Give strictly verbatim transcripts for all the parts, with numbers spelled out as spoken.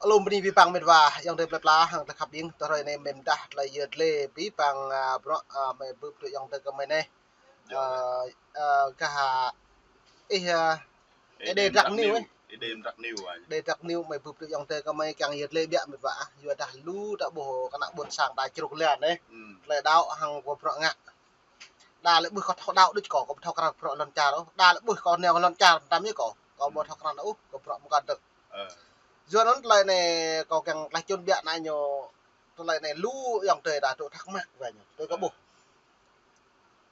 Alum bơni abih bang met wa, ayŏng adơi plơi pla, hăng tơlơi khăp ƀing, tơlơi anai mơ̆n dah, tơlơi yơh tơlơi abih bang, a, bruă, a, mơi bưp tui ayŏng adơi kơ mơi anai. Ơ, ơ, gah, a, ih, a, Ê Đê Đê Drak Drak Niu, Niu, ơ. Ê Đê Drak Niu, a. Đê Drak Niu mơi bưp tui ayŏng adơi kơ mơi kiăng yơh tơlơi biă met wa, a. Yua dah lu ta ƀuh kơ ană ƀôn sang ta čruk lan, ơ. Hmm. Tơlơi đaŏ hăng kơ bruă ngă. Đa lĕ ƀuh kơ thâo đaŏ đôč kơ, kơ thâo krăn bruă lŏn čar, ơ. Đa lĕ ƀuh kơ neo lŏn čar tăm yơh kơ, kơ ƀu thâo krăn ôh, kơ bruă mơkăn dơ̆ng. Ơ. Yua anŭn tơlơi anai kơ kiăng tơlơi čun biă anai ñu, tơlơi anai lu ayŏng adơi ta tŭ thắc mắc wa ñu. Tui kơ ƀuh. Ơ.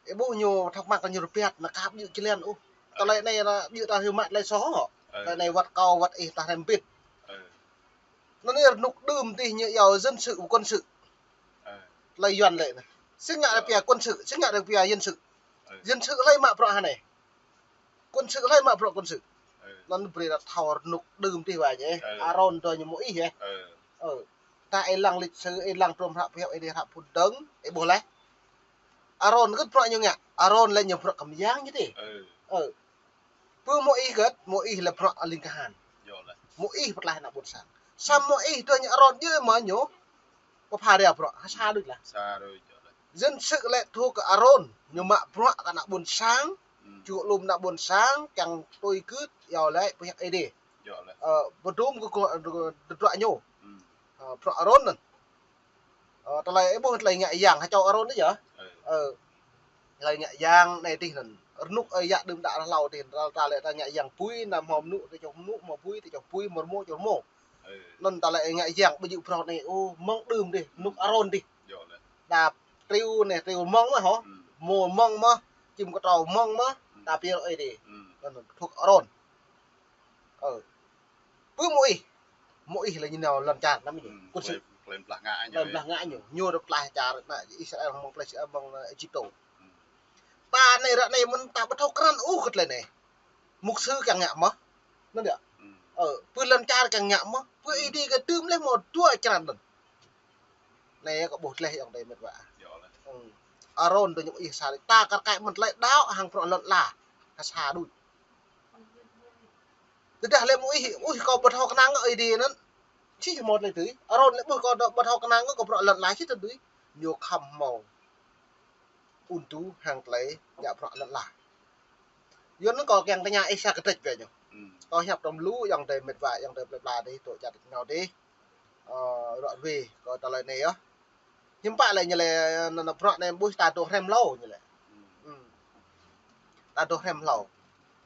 Ih ƀuh ñu thắc mắc ñu rơpiat, ană kap ƀiă či lan ôh. Ơ. Tơlơi anai ană ƀiă ta hyu mă tơlơi soh hŏ. Ơ. Tơlơi anai wơ̆t kâo wơ̆t ih ta hrăm ƀĭt. Ơ. Anŭn anai rơnŭk đưm tih ñu iâu dân sự, quân sự. Ơ. Tơlơi Yuan lĕ anai. Sĭt ngă rơpia quân sự, sĭt ngă rơpia dân sự. Ơ. Dân sự hlơi mă bruă hơnai. Quân sự hlơi mă bruă quân sự. Ơ. Anŭn brơi ta thâo rơnŭk đưm tih wa ñu. Ơ. Aron tơ ñu mơ̆ ih, ơ. Ơ. Ơ. Ta ih lăng lịch sử, ih lăng trôm hră pơhiăp, ih hră phŭn dơ̆ng, ih ƀuh laih. Aron kơ bruă ñu ngă, Aron lĕ ñu bruă kơmyang ñu tih. Ơ. Ơ. Pơ Môis gơ̆t, Môis lĕ bruă ling kahan. Yơh lĕ. Môis pơtlaih ană ƀôn sang. Samơ̆ Môis tui ñu Aron djơ̆ mơ̆ ñu pơpha rai bruă, ha sa đôč lah. Sa đôč, yơh lĕ. Dân sự lĕ thuộc kơ Aron, ñu mă bruă kơ ană ƀôn sang, hmm, čuh lŏm ană ƀôn sang, kiăng tui gưt, yơh lĕ, pơhiăp Ê Đê. Yơh lĕ. Ơ, pơdôm kơ, kơ, kơ, kơ bruă ñu. Hmm. Ơ, bruă Aron anŭn. Ơ, tơlơi ih ƀuh tơlơi ngă yang, ha čô Aron anai yơh. Ơ. Ơ. Tơlơi ngă yang anai tih anŭn. Rơnŭk ơi yă đưm đă hlâo tih, ta, ta lĕ ta ngă yang bui, anăm hmâo mơnŭ, ta čoh mơnŭ, hmâo bui, ta čoh bui, hmâo rơmô, čoh rơmô. Ơ. Anŭn ta lĕ ngă yang ƀu djơ̆ phrâo anai, ôh, mơ̆ng đưm tih, rơnŭk Aron tih. Yơh lĕ. Đa triu anai, triu mơ̆ng mơ̆ hŏ. Hmm. Mô mơ̆ng mơ̆, čim kơtrâo mơ̆ng mơ̆, hmm, ta pia Ê Đê. Hmm. Anŭn, thuộc Aron. Ơ. Pơ Môis. Môis lĕ ñu nao lŏn čar anăm ñu. Hmm, quân sự. Klei, klei blah ngă ñu. Klei blah ngă ñu. Ñu rơp tlaih čar ană Israel mơ̆ng plei, mơ̆ng, ơ, Êjiptô. Hmm. Ta anai ră anai mơ̆n ta ƀu thâo krăn ôh kơ tơlơi anai. Mục sư kiăng ngă mơ̆. Anŭn yơh. Hmm. Ơ, pơ lŏn čar kiăng ngă mơ̆. Pơ, hmm, Ê Đê kơ tơm lĕ mơ̆ dua črăn anŭn. Anai kơ ƀuh tơlơi ayŏng adơi met wa. Yơh lĕ. Hmm. Aron tơ ñu Môis sa đôč. Ta kar kaĭ mơ̆n tơlơi đaŏ hăng bruă lŏn ala. Ha sa đôč. Tơdah lĕ Môis, ôh, kâo ƀu thâo kơnang Ê Đê anŭn. Či hmâo tơlơi tui. Aron lĕ ƀuh kâo ƀu thâo kơnang kơ bruă lŏn ala či tui. Ñu khŏm hmâo ŭn tŭ hăng tơlơi djă bruă lŏn ala. Yua anŭn kâo kiăng tơña ih sa kơdrĕč wa ñu. Hmm. Kâo hiăp tơm lu ayŏng adơi met wa, ayŏng adơi plơi pla dih, tŏ čar dih nao dih. Ơ, ră ruai kơ tơlơi anai yơh. Hiư̆m pă lĕ ñu lĕ, anŭn, anŭn bruă anai ƀuh ta dŏ hrăm hlâo ñu lĕ. Hmm. Hmm. Ta dŏ hrăm hlâo.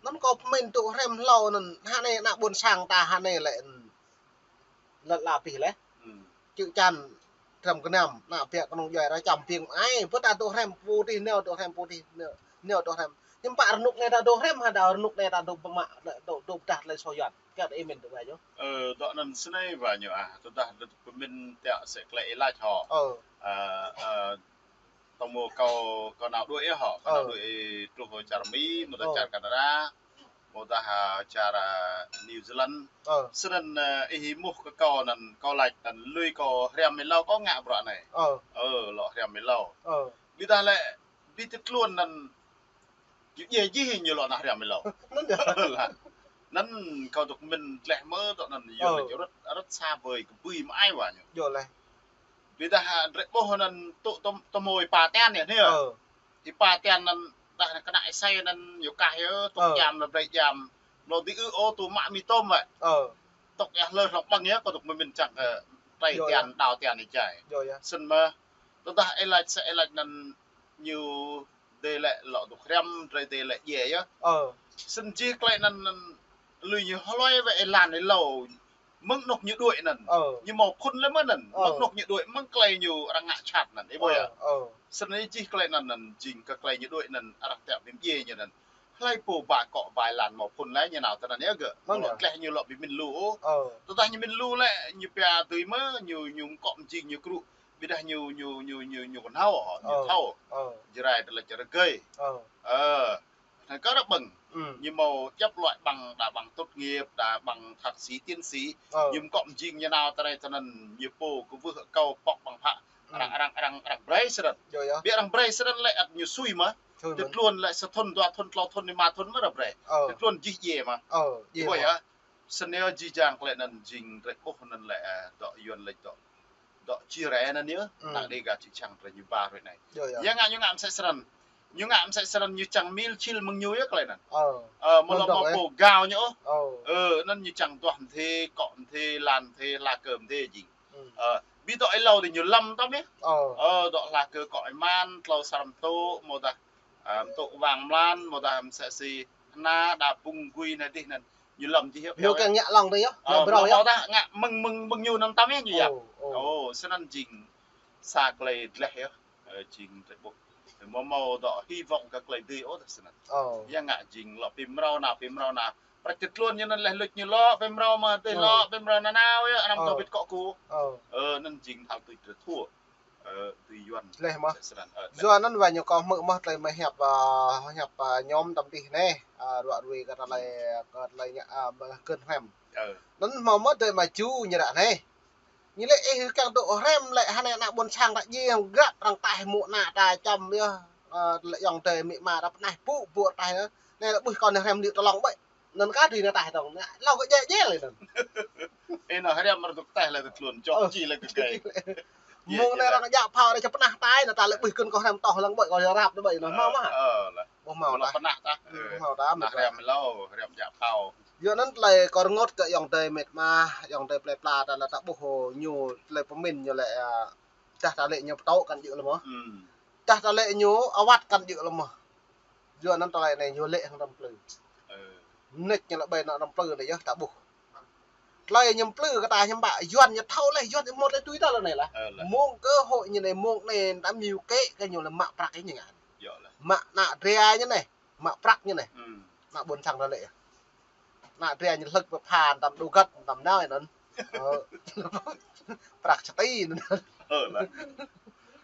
Anŭn kâo pơmĭn dŏ hrăm hlâo anŭn, hơnai ană ƀôn sang ta hơnai lĕ, hmm, lăt la pih leh. Hmm. Čư̆ čan hrăm gơnam, ană ƀiă kơnung djuai ră čăm ƀing ai, pơ ta dŏ hrăm pô tih nao dŏ hrăm pô tih nao, nao dŏ hrăm. Hiư̆m pă rơnŭk anai ta dŏ hrăm, hă, ta rơnŭk anai ta dŏ pơmă, dŏ, dŏ pơdah tơlơi soh Yuan. Kiăng ih mĭn tui wa ñu. Ơ, dŏ anŭn snei wa ñu ah, tơdah dŏ pơmĭn tiă sĕ klei ih laĭ hŏ. Ơ. Ơ, ơ, tơmô kâo, kâo nao đuaĭ hŏ, kâo nao, ơ, đuaĭ truh čar Mi, mơ̆ dah, ơ, čar Canada, mơ̆ dah, a, čar, a, New Zealand. Ơ. Snăn, ơ, ih hmâo kơ kâo anŭn, kâo laĭ anŭn, lui kâo hrăm hlâo kâo ngă bruă anai. Ơ. Ơ, lŏ hrăm hlâo. Ơ. Ƀiădah lĕ, ƀiădah tơlơi anŭn, ñu djai jih ñu lŏ nao hrăm hlâo. Anŭn yơh. Lah. Anŭn kâo dŏ mĭn tơleh mơ̆ dŏ anŭn yơh, ơ, lĕ rơ̆t, rơ̆t sa bơi kơ bui mă ai wa ñu. Yơh lĕ. Ƀiădah, a, drơi ƀuh anŭn tŭ, tŭ, tơmô ih pa tian yơh anai. Ơ. Ih pa tian anŭn dah kơnă ih sai anŭn yơh kah yơh, tŏk, ơ, jam anŭn brơi jam. Anŭn dih ư ôh tŭ mă mì tôm wơ̆t. Ơ. Tŏk yơh lơ hlŏng ƀơ̆ng yơh, kâo dŏ mĭn čang, ơ, trei, yơh, tian, yơh, đao tian ih jai. Yơh, yơh. Snăn mơ̆, tơdah ih laĭ sĕ ih laĭ anŭn ñu dê lĕ lŏ dŏ hrăm, drơi dê lĕ djai yơh. Ơ. Snăn jih klei anŭn, anŭn lui ñu hloi wơ̆t ih lăng hlâo. Mơ̆ng anŏ ñu đuaĭ anŭn. Ơ. Ñu hmâo phŭn lĕ mơ̆ anŭn. Ơ. Mơ̆ng anŏ ñu đuaĭ, mơ̆ng klei ñu arăng ngă čăt anŭn. Ih ƀuh, ơ, yơh? Ơ. Snăn jih klei anŭn, anŭn jing kơ klei ñu đuaĭ anŭn, arăng tiăp ƀing djai ñu anŭn. Hlơi pô ba akŏ ba ih lăng hmâo phŭn lĕ ñu nao tơ anŭn yơh gơ̆. Mơ̆n yơh. Mơ̆ lĕ ñu lŏ ƀu mĭn lu ôh. Ơ. Tơdah ñu mĭn lu lĕ, ñu pia tui mơ̆, ñu, ñu akŏ mjing ñu krŭ. Ƀiădah ñu, ñu, ñu, ñu, ñu kơnao, ñu, ơ, thâo. Ơ. Jrai tơlơi čar rơgơi. Ơ. Ơ. Anai kơ ră ƀơ̆ng. Hmm. Ñu hmâo djŏp loại bằng, đa bằng tốt nghiệp, đa bằng thạc sĩ, tiến sĩ. Ơ. Ñu akŏ mjing ñu nao tơ anai tơ anŭn, ñu pô kơ wơh kâo pŏk ƀăng phă. Hmm. Arăng, arăng, arăng, arăng brơi sơrăn. Yơh, yơh. Ƀiă arăng brơi sơrăn lĕ ăt ñu sui mơ̆. Sui mơ̆n. Tơlơi anŭn lĕ sa thŭn, dua thŭn, tlâo thŭn, rơma thŭn mơ̆ arăng brơi. Ơ. Tơlơi anŭn jih djai mơ̆. Ơ, ih ƀuh, yơh, yơh. Snăn yơh jih jang tơlơi anăn jing drei ƀuh anăn lĕ, ơ, dŏ Yuăn lĕ dŏ, dŏ chia rẽ anăn yơh. Hmm. Năng Đêga čư̆ čhiăng drei ñu ba hrơi anei. Yơh, yơh. Yua ngă ñu ngă msĕ snăn. Ñu ngă msĕ snăn ñu čang mil čil mơ̆ng ñu yơh tơlơi anăn. Ơ. Ơ, mơ̆ lŏ mâo pô gao ñu ôh. Ơ. Ơ, anăn ñu čang duah mdê, kŏ mdê, lan mdê, hla kơ mdê jing. Hmm. Ơ, ƀiă dŏ êlâo dih ñu lăm tăm yơh. Ơ. Ơ, dŏ hla kơ kŏ êman, tlâo sar mtŭ, mơ̆ dah, ơ, mtŭ wang mlan, mơ̆ dah msĕ si hna, đa bung gui anai dih anăn. Ñu lăm jih yơh. Ñu kiăng ngă lŏng tơ yơh. Ơ, ngă brâo yơh. Mơ̆ dah ngă mơ̆ng, mơ̆ng, mơ̆ng ñu anăn tăm yơh ñu yơh. Ơ, ơ. Ơ, snăn jing sa tơlơi dleh yơh. Ơ, jing drei ƀuh. Mơ̆ mâo dŏ hy vọng kơ tơlơi dưi ôh tơ snăn. Ơ. Yua ngă jing lŏ pĭ mrâo nao, pĭ mrâo nao. Prăk čĭt tluôn ñu anăn leh luč ñu lŏ pĭ mrâo mơ̆, tơ lŏ pĭ mrâo nao nao yơh, anăm tơ bĭt kŏ ku. Ơ. Ơ, anăn jing thâo tui drei thua. Ơ, tui Yuăn. Leh mơ̆. Msĕ snăn. Ơ, leh. Yua anăn wă ñu kâo hmư̆ mơ̆ tơlơi mơ̆ hiăp, ơ, hiăp, ơ, ñŏm tăm dih anei, ơ, ruă rui kơ tơlơi, kơ tơlơi ngă, ơ, kơn hrăm. Ơ. Anăn hmâo mơ̆ tơlơi mă ču ñu ră anei. Ñu lĕ ih kiăng dŏ hrăm lĕ hơnai ană ƀuôn sang ta jing grăp arăng taih mŭk ană ta čăm yơh. Ơ, lĕ ayŏng adơi amĭ ama ta pơnaih pŭ pŭ taih anăn. Anei lĕ ƀuh kâo anai hrăm lĕ tơlŏng ƀĕ. Anăn kah tui ană taih dơ̆ng. Ană lŏ kơ jĕ jĕ lĕ anăn. Ih nao hrăm arăng dŏ taih lĕ tơtlŭn čoh či lĕ kơ gai. Mơ̆ng anai arăng djă phao arăng čă pơnah taih ană ta lĕ ƀuh kơ kâo hrăm tŏh lăng ƀĕ kâo rap anai ƀĕ anăn. Hmâo mơ̆? Ơ, lĕ. Ƀu hmâo taih. Pơnah taih. Ơ, hmâo taih. Ană hrăm êlâo, hrăm djă phao. Yua anăn tơlơi kâo rơngot kơ ayŏng adơi mĕt ma, ayŏng adơi plei pla ta lĕ ta ƀuh ñu tơlơi pơmĭn ñu lĕ, ơ, tah ta lĕ ñu pơtô kăn djơ̆ lĕ mơ̆. Hmm. Tah ta lĕ ñu awăt kăn djơ̆ lĕ mơ̆. Yua anăn tơlơi anei ñu lĕ hăng ană plư. Ơ. Mnêč ñu lĕ ƀai ană plư anei yơh ta ƀuh. Tơlơi ñu plư kơ ta hiăm ƀă Yuăn ñu thâo leh, Yuăn ñu mâo tơlơi tui ta lĕ anei lah. Ơ, lah. Mơ̆ng cơ hội ñu anei, mơ̆ng anei ta mĭn kĕ kơ ñu lĕ mă prăk ñu ngă. Yơh lah. Mă ană dra ñu anei, mă prăk ñu anei. Hmm. Ană ƀuôn sang ta lĕ. Ană dra ñu hlơ̆k pơpha tăm đu găt tăm nao anăn. Ơ. Prăk čơti anăn. Ơ, lah.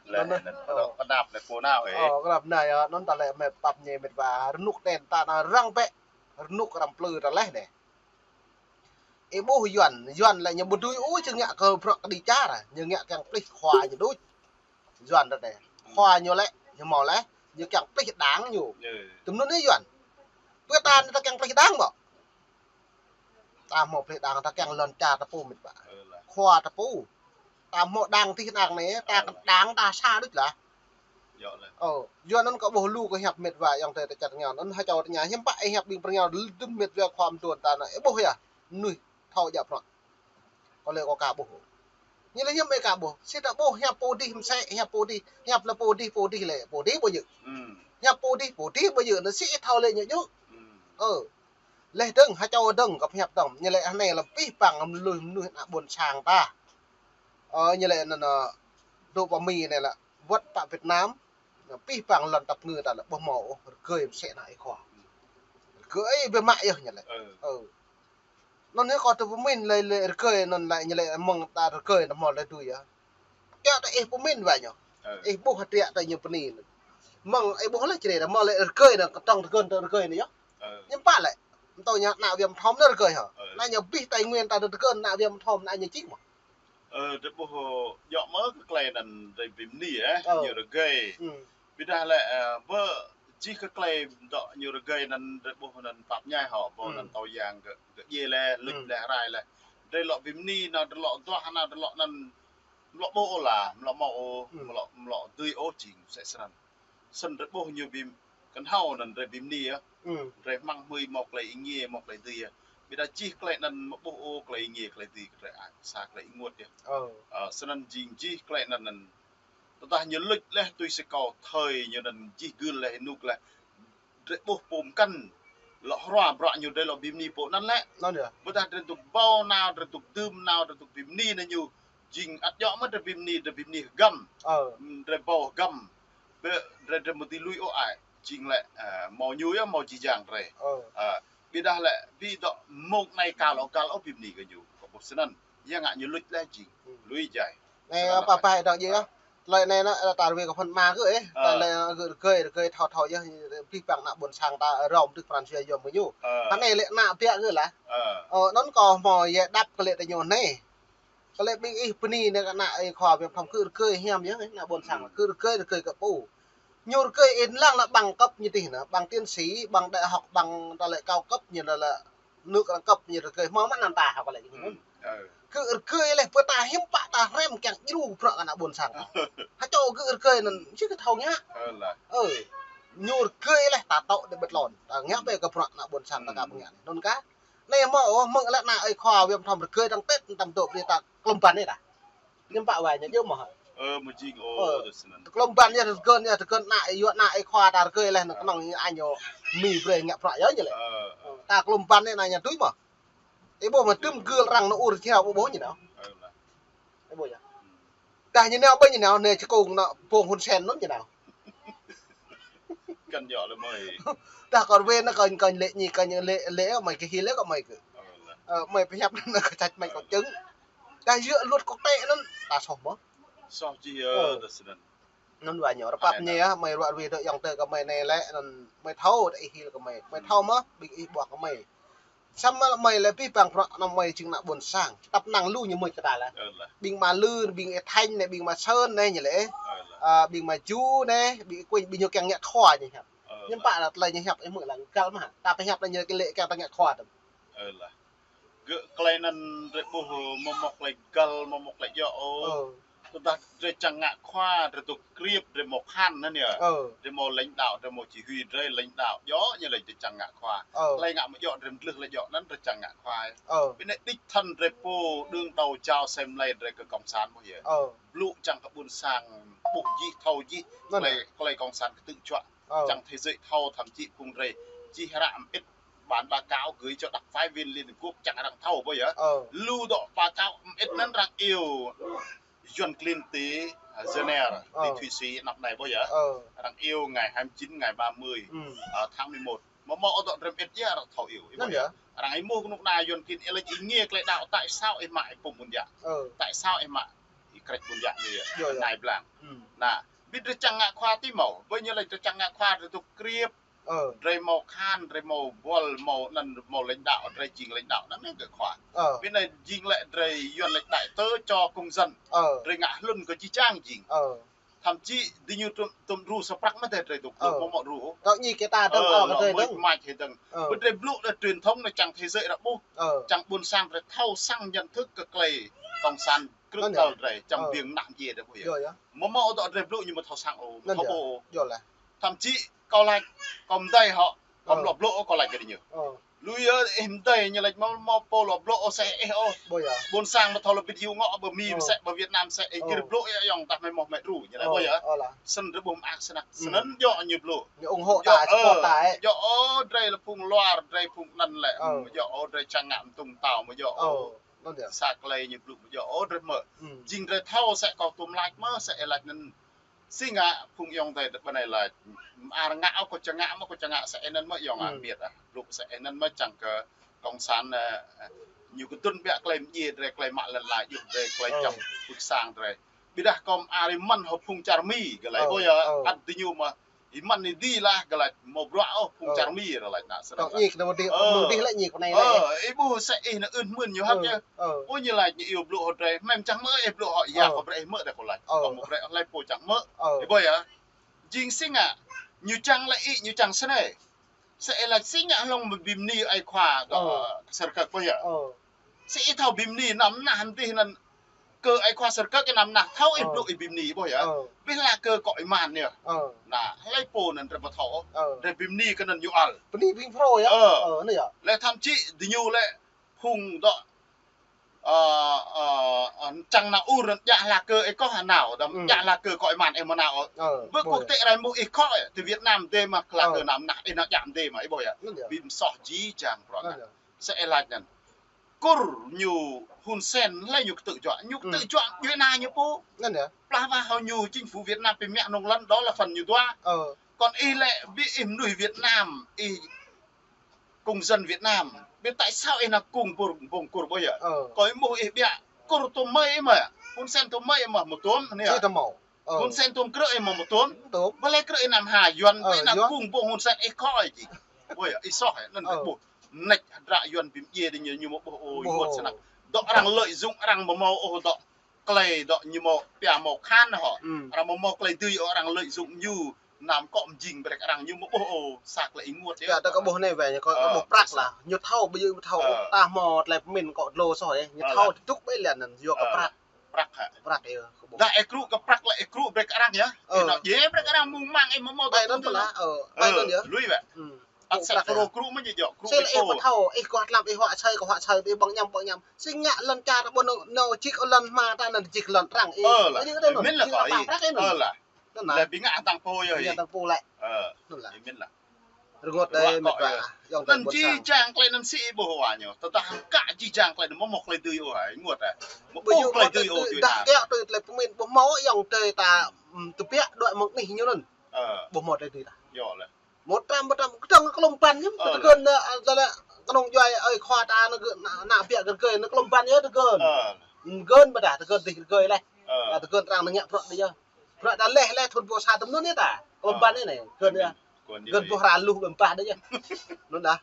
Leh anăn, ơ, pơnăp leh pô nao, ơ. Ơ, kơ lăp anai, ơ, anăn ta lĕ mĕt pap ñe mĕt wa rơnŭk anei ta nao răng bĕ. Rơnŭk arăng plư ta leh anei. Ih ƀuh Yuăn, Yuăn lĕ ñu ƀu dưi ôh či ngă kơ bruă kơđi čar, ñu ngă kiăng plih khua ñu đôč. Yuăn ta anei. Khua ñu lĕ, ñu mâo leh, ñu kiăng plih đảng ñu. Ơ. Tui anŭn yơh Yuăn. Ƀiă ta anei ta kiăng plih đảng ƀă. Ta hmâo plih đảng ta kiăng lŏn čar ta pô mĕt wa. Ơ, lah. Khua ta pô. Ta hmâo đảng tih đảng anei, ta đảng ta sa đôč lah. Yơh lah. Ơ, yua anăn kâo ƀuh lu kơ hiăp mĕt wa ayŏng adơi ta čăt rơngiao. Anăn ha čô ta ña hiăm ƀă ih hiăp ƀing pơrơngiao lơdŭm mĕt wa khua mduôn ta anăn. Ih ƀuh yơh. Mnuih thâo djă bruă. Kâo lĕ kâo ka ƀuh. Ñu lĕ hiăm ih ka ƀuh. Sĭt ta ƀuh hiăp pô dih msĕ, hiăp pô dih, hiăp lĕ pô dih, pô dih lĕ, pô dih ƀu djơ̆. Hmm. Hiăp pô dih, pô dih ƀu djơ̆, anăn sĭt ih thâo lĕ ñu djơ̆. Hmm. Ơ. Leh dơ̆ng, ha čô dơ̆ng, kâo hiăp dơ̆ng. Ñu lĕ hơnai lĕ pih păng mơnuih, mơnuih ană ƀuôn sang ta. Ơ, ñu lĕ anăn, ơ, dŏ pơ Mi anei lĕ, wăt pơ Việt Nam. Pih păng lŏn tăp ngư ta lĕ ƀu hmâo ôh, rơgơi msĕ ană ih khua. Rơgơi ƀu mă yơh ñu lĕ. Ơ. Ơ. Anăn yơh kâo tŭ pơmĭn lĕ, lĕ rơgơi anăn lĕ ñu lĕ mơ̆ng ta rơgơi anăn hmâo lĕ tui yơh. Kiăng ta ih pơmĭn wă ñu. Ơ. Ih ƀuh hơdră ta ñu bơni anăn. Mơ̆ng ih ƀuh lĕ črê ta hmâo lĕ rơgơi anăn kơtŏng rơgơi anăn rơgơi anăn yơh. Ơ. Ñu pă lĕ. Mtô ñu ană Wiam Thom anăn rơgơi hă. Ơ. Anăn ñu bih Tây Nguyên ta rơgơi ană Wiam Thom anăn ñu čih mơ̆. Ơ, drei ƀuh djŏ mơ̆ kơ tơlơi anăn drei bi mni, ơ, ơ, ñu rơgơi. Hmm. Ƀiădah lĕ, ơ, ƀơ jih kơ tơlơi dŏ ñu rơgơi anăn drei ƀuh anăn pap ñai hŏ, ƀơ, hmm, anăn tâo yang kơ, kơ djiê leh, luč, hmm, leh, rai leh. Drei lŏ bi mni, nao drei lŏ duah, nao drei lŏ anăn, mlŏ ƀuh ôh lah, mlŏ mâo ôh, hmm, mlŏ, mlŏ dưi ôh jing msĕ snăn. Snăn drei ƀuh ñu bi kơnhâo anăn drei bi mni yơh. Hmm. Drei hmăng hmưi mâo tơlơi êngiê, mâo tơlơi dưi yơh. Ƀiădah jih tơlơi anăn mơ̆ ƀuh ôh tơlơi êngiê, tơlơi dưi kơ drei ăt sa tơlơi ênguôt yơh. Ơ. Ơ, snăn jing jih tơlơi anăn anăn. Tơdah ñu luč leh tui si kâo thơi ñu anăn jih gưl leh ênuk leh. Drei ƀuh pô mkăn lŏ hrua bruă ñu drei lŏ bi mni pô anăn lĕ. Anăn yơh. Ƀiădah drei dŏ ƀâo nao, drei dŏ dưm nao, drei dŏ bi mni nao ñu. Jing ăt djŏ mơ̆ drei bi mni, drei bi mni hơgăm. Ơ. Hm, drei ƀâo hơgăm. Ƀiă drei, drei mơ̆ dưi lui ôh ai. Jing lĕ, ơ, mâo ñu yơh, mâo jih jang drei. Ơ. Ơ, ƀiădah lĕ, ƀiă dŏ mơ̆ng anei ka lŏ găl ôh bi mni kơ ñu. Kâo ƀuh snăn. Yua ngă ñu luč leh jing. Hm. Lui jai. Anei, snăn pă lŏ pă ai. Dŏ jing yơh. Tơlơi anei nă, ta rui kơ phăn ma gơ̆, ơ. Ơ. Tơlơi gơ̆ rơgơi, rơgơi thâo thâo yơh, pih păng ană ƀuôn sang ta rŏm tưk pran jua yom kơ ñu. Ơ. Hơnai lĕ ană biă gơ̆ lah. Ơ. Ơ, anăn kâo hmâo yơh đăp kơ lĕ ta ñu anei. Kơ lĕ ƀing ih bơni anei kơ ană ih khua Wiam Thom kơ rơgơi hiam yơh, ană ƀuôn sang, hmm, kơ rơgơi, rơgơi kơ pô. Ñu rơgơi ih lăng lĕ bằng cấp ñu tih nă, bằng tiến sĩ, bằng đại học, bằng tơlơi cao cấp ñu lĕ lĕ. Nŭk răng kăp ñu rơgơi hmâo mă anăn ta hă kơ lĕ ñu. Ơ. Gơ̆ rơgơi lĕ pơ ta hiư̆m pă ta hrăm kiăng djru bruă kơ ană ƀôn sang ta. Hă čô gơ̆ rơgơi anăn či kơ thâo ngă. Ơ lah. Ơ. Ñu rơgơi lĕ ta tŏ đe ƀơ̆t lŏn. Ta ngă bĕ kơ bruă ană ƀôn sang ta ka pơngă. Anŭn kah. Anai hmâo ôh, mơ̆ng lĕ ană ơi khua wĕm thom rơgơi tăng tết tam dŏ brơi ta klŏm ban anai ta. Hiư̆m pă wai ñu djơ̆ mơ̆ hă. Ơ, mơjing ôh, tơ snăn. Klŏm ban ñu rơgơi ñu rơgơi ană ơi yua ană ơi khua ta rơgơi lĕ anŭn kơnơ̆ng ñu añô mi brơi ngă bruă yơh ñu lĕ. Ơ. Ta klŏm ban anai ñu tui mơ̆. Ih ƀuh mă tơm gưl arăng nao ur čih ƀu ƀuh ñu nao. Ơ lah. Ih ƀuh yơh. Dah ñu nao ƀơi ñu nao nê čơkung nao pông Hun Sen anŭn ñu nao. Kăn yơh lĕ mơi. Dah kơ wĕn nao kơ kơ lĕ ñu kơ lĕ lĕ mơi kơ hil lĕ kơ mơi kơ. Ơ lah. Ơ, mơi pơhiăp nao kơ čăt mơi kơ čưng. Dah yua luật quốc tế anŭn ta soh mơ̆. Soh čih ơ, tơ snăn. Anŭn wă ñu rơpăp ñu yơh, mơi ruă rui dŏ yŏng tơ kơ mơi anai lĕ, anŭn mơi thâo, tơ ih hil kơ mơi. Mơi thâo mơ̆, ƀing ih ƀuh kơ mơi. Samơ̆ mơi lĕ pih păng bruă anŭn mơi jing ană ƀôn sang. Tăp năng lu ñu mơi kơ ta lĕ. Ơ lah. Ƀing mă Lư, ƀing ih Thanh anai, ƀing mă Sơn anai ñu lĕ. Ơ lah. Ơ, ƀing mă Ju anai, ƀing kuñ, ƀing ñu kiăng ngă khua ñu hiăp. Ơ lah. Hiư̆m pă lĕ tơlơi ñu hiăp ih mơ̆ lăng găl mơ̆ hă. Ta pơhiăp lĕ ñu kơ lĕ kiăng ta ngă khua tơm. Ơ lah. Gơ̆ tơlơi anŭn drơi ƀuh mơ̆ mơ̆ tơlơi găl, mơ̆ mơ̆ tơlơi djŏ ôh. Ơ. Tơdah drơi čang ngă khua, drơi tŭ kriêp, drơi mơ̆ khan anŭn yơh. Ơ. Drơi mơ̆ lãnh đạo, drơi mơ̆ chỉ huy, drơi lãnh đạo djŏ ñu lĕ drơi čang ngă khua. Ơ. Tơlơi ngă mơ̆ djŏ, drơi mlưh lĕ djŏ anŭn drơi čang ngă khua. Ơ. Ƀing anai đích thân drơi pô đương đầu jao sem lĕ drơi kơ cộng sản mơ̆ yơh. Ơ. Blŭ čang kơ ƀôn sang ƀuh jih, thâo jih, anŭn tơlơi, yơh, tơlơi cộng sản kơtư̆ juă. Ơ. Čang thế giới thâo thậm chí phung drơi čih hră mơit bản báo cáo gửi cho đặc phái viên Liên Hợp Quốc čang arăng thâo ƀuh yơh. Ơ. Lu dŏ báo cáo mơit anŭn arăng iâu Yuan Klin ti, à, Geneva, ti, ơ, Thụy Sĩ năm nay ƀuh yơh. Ơ. Arăng iâu ngày hai mươi chín, ngày ba mươi, ơ, tháng mười một. Mơ̆ mơ̆ ôh dŏ drơi mơit yơh arăng thâo iâu. Anŭn yơh. Arăng ih mơ̆ kơnuk kơna Yuan Klin ih lĕ ih ngiê tơlơi đaŏ tại sao ih mă ih pŭm ƀun djă. Ơ. Tại sao ih mă ih krĕč ƀun djă anai yơh. Yơh, yơh. Anai blang. Anŭn. Ƀing drơi čang ngă khua ti mâo. Ƀơi ñu lĕ drơi čang ngă khua drơi tŭ kriêp. Ơ. Drơi mơ̆ khan, drơi mơ̆ buăl, mơ̆ anŭn, mơ̆ lãnh đạo, drơi jing lãnh đạo anŭn mơ̆ kơ khua. Ơ. Ƀing anai jing lĕ drơi Yuan lĕ đại tớ cho công dân. Ơ. Drơi ngă hlŭn kơ jih jang jing. Ơ. Thậm chí diñu tŭm, tŭm ru sa prăk mơ̆ tơ drơi tŭ, ơ, mơ̆ mơ̆ ru. Tơl ñu kơ ta dơ̆ng, ơ, ơ, kơ drơi dơ̆ng. Mơ̆ mă čih dơ̆ng. Ơ. Ƀing drơi blŭ lĕ truyền thống anai čang thế giới arăng ƀuh. Ơ. Čang ƀôn sang drơi thâo săng nhận thức kơ tơlơi cộng sản krư̆ tơl drơi, čang, ơ, ƀing ană mơdê drơi ƀuh yơh. Yơh, yơh. Mơ̆ mơ̆ ôh dŏ drơi blŭ ñu mơ̆ thâo săng ôh, mơ̆ thâo ƀuh. Yơh lah. Thậm chí kâo laĭ, kâo mơdơi hŏ, kâo, ơ, lŏ blŭ ôh kâo laĭ kơ diñu. Ơ. Lui yơh ih mơdơi ñu laĭ mơ̆, mơ̆ pô lŏ blŭ ôh sĕ ih ôh. Ƀuh yơh. Ƀôn sang mơ̆ thâo lŏ bĭt hiu ngŏ ƀơ Mi, ơ, mơ̆ sĕ ƀơ Việt Nam sĕ ih, ơ, gir blŭ yơh yŏng tah mơi mơ̆ mĕ ru ñu laĭ, ơ, ƀuh yơh. Ơ lah. Snăn drơi ƀuh mơak snăk. Ừ. Snăn djŏ ñu blŭ. Ñu ủng hộ ta, djŏ, support, ơ, ta, ơ. Djŏ ôh drơi lĕ phung luar, drơi phung anăn lĕ, ơ, mơ̆ djŏ ôh drơi čang ngă mơ̆ tŭm tao mơ̆ djŏ ôh. Ơ. Anŭn yơh. Sa tơlơi ñu blŭ mơ̆ djŏ ôh drơi mơ̆. Ừ. Jing drơi thâo sĕ kâo tŭm laĭ mơ̆ sĕ ih laĭ anŭn. Si ngă phung ayŏng adơi ƀơi anai laĭ, mơar ngă ôh kâo čang ngă mơ̆ kâo čang ngă sĕ ih anŭn mơ̆ ayŏng, ừ, amiêt ah. Blŭ sĕ ih anŭn mơ̆ čang kơ cộng sản, ơ, ñu kơdŭn biă tơlơi mơdjai drơi tơlơi mă lăn ala yua drơi tơlơi, ơ, čăm pưk sang drơi. Ƀiădah kâo mơar ih mơ̆n hŏ phung čar Mi, gơ̆ laĭ, ơ, ƀuh yơh, ơ, ăt diñu mơ̆ ih mơ̆n ih dih lah gơ̆ laĭ mơ̆ bruă ôh phung, ơ, čar Mi rơlaĭ ană snăn. Tŏ lah. Ñu kơ anai mơ̆ dih, ơ, mơ̆ dih lĕ ñu kơ anai lĕ. Ơ, ih ƀuh sĕ ih anŭn ưn hmưn ñu hăt, ơ, yơh. Ơ. Ơ ñu laĭ ñu iâu blŭ hŏ drơi, hmâo čang mơ̆ ih blŭ hŏ yơh, ơ, kâo brơi ih mơ̆ drơi kâo laĭ. Ơ. Kâo mơ̆ brơi hlơi pô čang mơ̆. Ơ. Ih ƀuh yơh. Jing si ngă, ñu čang lĕ ih, ñu čang snei. Sĕ ih laĭ si ngă hlŏng bi mni ơi khua dŏ, ơ, Sơrkơk ƀuh yơh. Ơ. Sĕ ih thâo bi mni anăm nah hăng dih anŭn kơ ơi khua Sơrkơk ih anăm nah thâo ih, ơ, blŭ ih bi mni ƀuh yơh. Ơ. Ƀiădah kơ kâo ih mơ̆n yơh. Ơ. Anŭn, hlơi pô anŭn drơi ƀu thâo. Ơ. Drơi bi mni kơ anŭn ñu ăl. Bi mni phing phrâo yơh. Ơ. Ơ, anŭn yơh. Lĕ thậm chí diñu lĕ phung dŏ, ơ, ơ, ơ, čang nao ur anŭn djă hla kơ ih kâo hă nao, dăm, ừ, djă hla kơ kâo ih mơ̆n ih mơ̆ nao. Ơ, ƀơi quốc tế arăng ƀuh ih kâo, ti Việt Nam dih mơ̆ hla kơ, ơ, anăm nah ih nao djă dih mơ̆ ih ƀuh yơh. Anŭn yơh. Bi msoh jih jang bruă. Anŭn yơh. Sĕ ih laĭ anŭn. Kur ñu Hun Sen hlơi ñu kơtư̆ juă, ñu, ừ, kơtư̆ juă djuai ania ñu pô. Anŭn yơh. Plah wah hŏ ñu chính phủ Việt Nam pơmĕ nông lăn đó là phần ñu dua. Ơ. Kŏn ih lĕ ƀing ih mơnuih Việt Nam, ih công dân Việt Nam. Ƀiădah tại sao ih nao kơkung ƀôn, ƀôn Kur ƀuh yơh. Ơ. Kâo ih ƀuh ih ƀiă Kur tŭm mơi ih mơ̆, Hun Sen tŭm mơi ih mơ̆, mơ̆ tŭm anai. Či tŭm mơ̆. Ơ. Hun Sen tŭm krư̆ ih mơ̆, mơ̆ tŭm. Tŭm. Ƀơi lĕ krư̆ ih anăm ha Yuan, ơ, ƀơi nao, Yuan, kơkung ƀôn Hun Sen ih kâo ih jing. Ƀuh yơh, ih soh ih anŭn, ơ, ƀuh. Mơneč hơdră Yuan bi mơdjai diñu ñu mơ̆ ƀuh ôh, ƀuh, yuăn snăk. Dŏ arăng lợi dụng arăng mơ̆ mâo ôh dŏ tơlơi dŏ ñu mâo pia mâo khan hŏ. Ừ. Arăng mơ̆ mâo tơlơi dưi ôh arăng lợi dụng ñu. Năm kŏ mjing brek arăng ñu mơ̆ ƀuh ô, sa klei ih ƀuh yơh. Kơ ta kơ ƀuh anai wĕ, ñu kơ ƀuh prăk lah. Ñu thâo, ƀu djơ̆ ƀu thâo, ta hmâo tơlơi pơmĭn kŏ dlô soh yơh. Ñu thâo tŭk ƀai lĕ anŭn, yua kơ prăk. Prăk hă? Prăk yơh, kơ ƀuh. Dah ih krŭ kơ prăk lĕ ih krŭ brek arăng yơh. Ih nŏ djai brek arăng mơ̆ng mang ih mơ̆ mâo tơlơi tŭ yơh. Ƀai anŭn yơh. Lui wĕ. Ăt sĕ kơ rô krŭ mơ̆ ñu djŏ, krŭ ih pô. Ih kơ tlam ih huă asơi, kơ huă asơi, ih ƀơ̆ng ñăm, ƀơ̆ng ñăm. Sĭt ngă lŏn čar ƀu nao, nao jik lŏn hma ta anŭn jik lŏn arăng ih. Ơ lah. Ơ lah. Lĕ ƀing ngă hăng tang pô yơh. Ngă hăng tang pô lĕ. Ơ. Anŭn lah. Rơngot dêh met wa. Anŭn jih jang klei anŭn sĭ ih ƀuh wa ñu. Tơdah hăng kă jih jang klei anŭn mơ̆ mâo klei dưi ôh, ih ƀuh ah. Mơ̆ ƀuh klei dưi ôh, dah kiăo tui klei pơmĭn ƀuh mâo yŏng tơi ta, tơbiă đuaĭ mơ̆ng anih ñu anŭn. Ƀuh mâo klei dưi ta. Yơh lah. Mơ̆ tram, mơ̆ tram, kơdơ̆ng klŏm ƀăn ñu, tơgơn, tơlơi kơnơ̆ng djuai ơi khua ta anŭn gơ̆, ană biă gơ̆ gơ̆, anŭn klŏm ƀăn yơh tơgơn. Gơn ƀơdah, tơgơn dih gơ̆ leh. Tơgơn arăng anŭn ngă bruă dih yơh. Bruă ta leh, leh thun pô sa tơm anŭn yơh ta. Klŏm ƀăn yơh anai, gơn yơh. Gơn ƀuh hra luh ƀơ̆m pah dih yơh. Anŭn dah.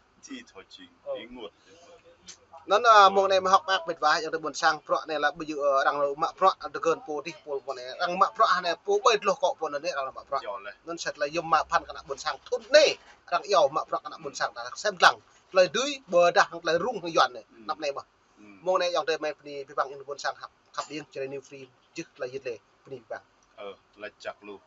Anŭn, ơ, mơ̆ng anai mơ̆ hŏk mơak met wa, yŏng tơi ƀuôn sang, bruă anai lah ƀu djơ̆, ơ, arăng mă bruă tơgơn pô dih pô pô anai. Arăng mă bruă anai pô ƀai dloh kŏ pô anai arăng mă bruă. Anŭn sĕt lah yôm mă phăn kơ ană ƀuôn sang thun anai. Arăng iâu mă bruă kơ ană ƀuôn sang ta sem lăng. Tơlơi dưi ƀơdah hăng tơlơi rŭng hăng Yuan anai. Anăp anai mơ̆. Mơ̆ng anai yŏng tơi mơi bơni abih bang yŏng tơi ƀuôn sang khăp, khăp ƀing Jrai New Free, jih tơlơi yit lĕ bơni abih bang. Ơ, tơlơi čăk lu.